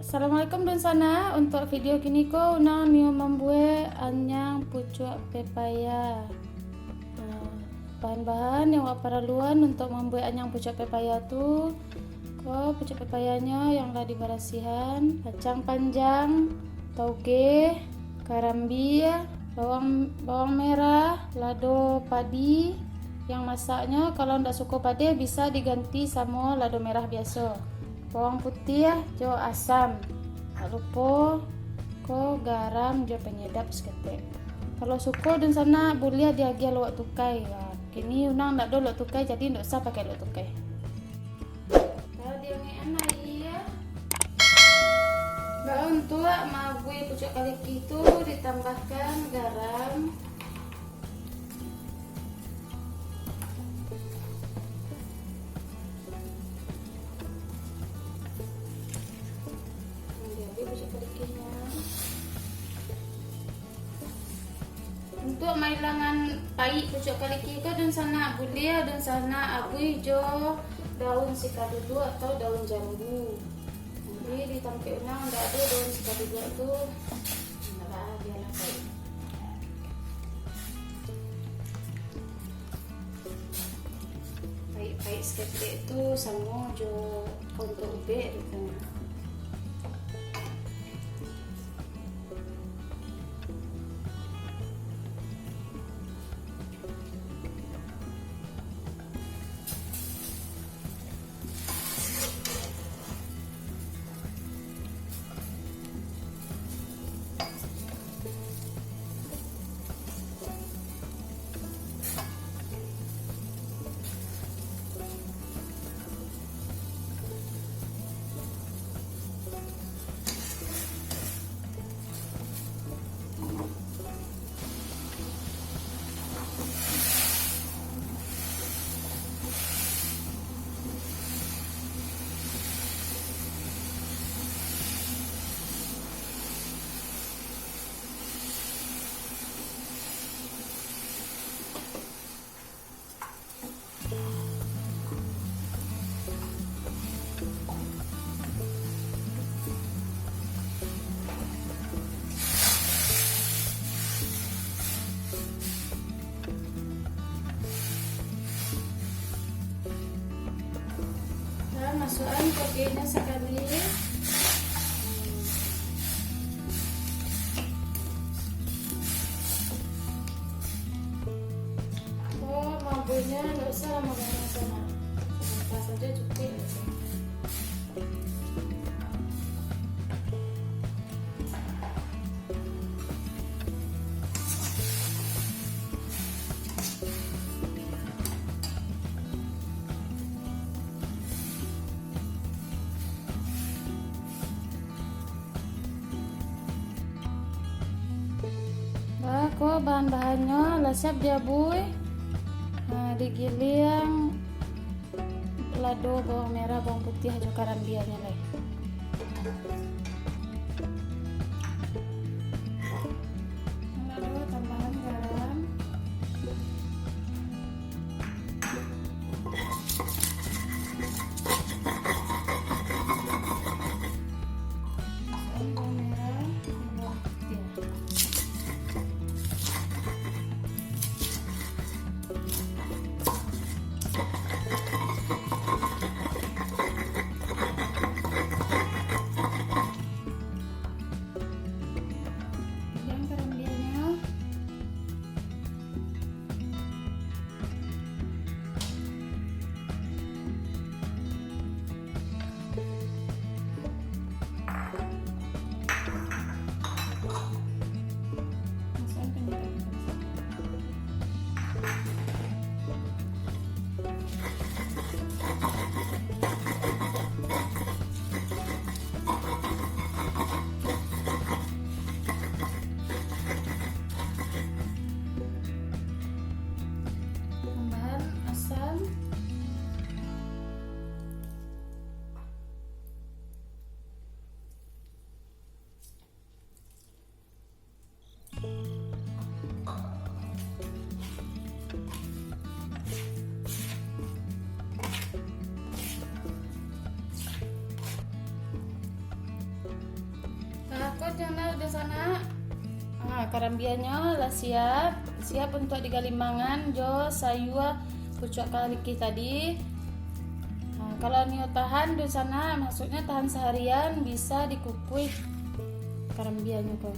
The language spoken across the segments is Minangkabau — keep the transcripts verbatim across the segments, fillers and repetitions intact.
Assalamualaikum dunsanak, untuak video kini ko Unang nio mambuek anyang pucuak pepaya. Nah, bahan-bahan yang awak paraluan untuak mambuek anyang pucuak pepaya tu, ko pucuak pepayanyo yang lah dibarasihan, kacang panjang, togeh, karambia, bawang, bawang merah, lado padi. Yang masaknyo, kalau ndak suko padeh, bisa diganti samo lado merah biaso. Bawang putiah jo asam. Ndak lupo ko garam jo panyedap saketek. Kalau suko dunsanak, buliah diagiah lok tukai. Kini Unang ndak ado lok tukai, jadi ndak usah pakai lok tukai. Kalau diangek-an aia, baa untuak maabui pucuak kaliki tu ditambahkan garam. Nah, diambiak pucuak kalikinyo. Untuak mailangan paik pucuak kaliki ko, dunsanak buliah dunsanak abui jo daun sikadudu atau daun jambu. Jadi di tampek Unang ndak ado daun sikadudu tu, ndak lah, bialah paik. Paik-paik saketek tu samo jo kontok ubek tu. Nah, masuakan kopinya sakali. Oh, mabunya ndak usah lamo-lamo sanak. Sabantak sajo cukuik. Nah, ko bahan-bahannyo lah siap diabui. Nah, digiliang lado, bawang merah, bawang putiah, jo karambianyo lai. Lado tambahan garam. Bawang merah, bawang putiah. Ko jana dunsanak. Ha, karambianyo lah siap, siap untuak digalimangan jo sayua pucuak kalikih tadi. Ha, kalau nio tahan dunsanak, maksudnyo tahan saharian, bisa dikukuih karambianyo ko.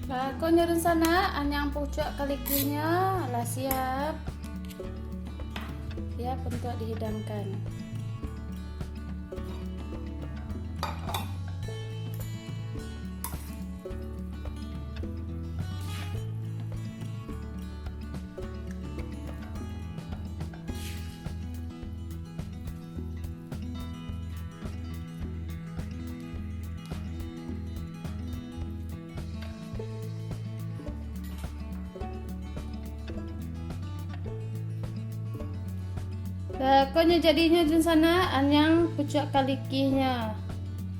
Lah, ko nyo dunsanak, anyang pucuak kalikihnyo lah siap. Siap untuak dihidangkan. Lah, ko nyo jadinyo dunsanak, anyang pucuak kalikihnyo.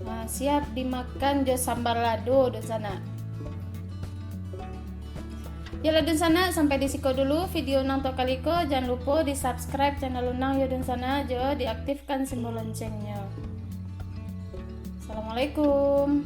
Nah, siap dimakan jo sambal lado dunsanak. Yolah dunsanak, sampai di siko dulu video nan tokali ko. Jan lupo di-subscribe channel Unang yo dunsanak, jo diaktifkan simbol loncengnya. Assalamualaikum.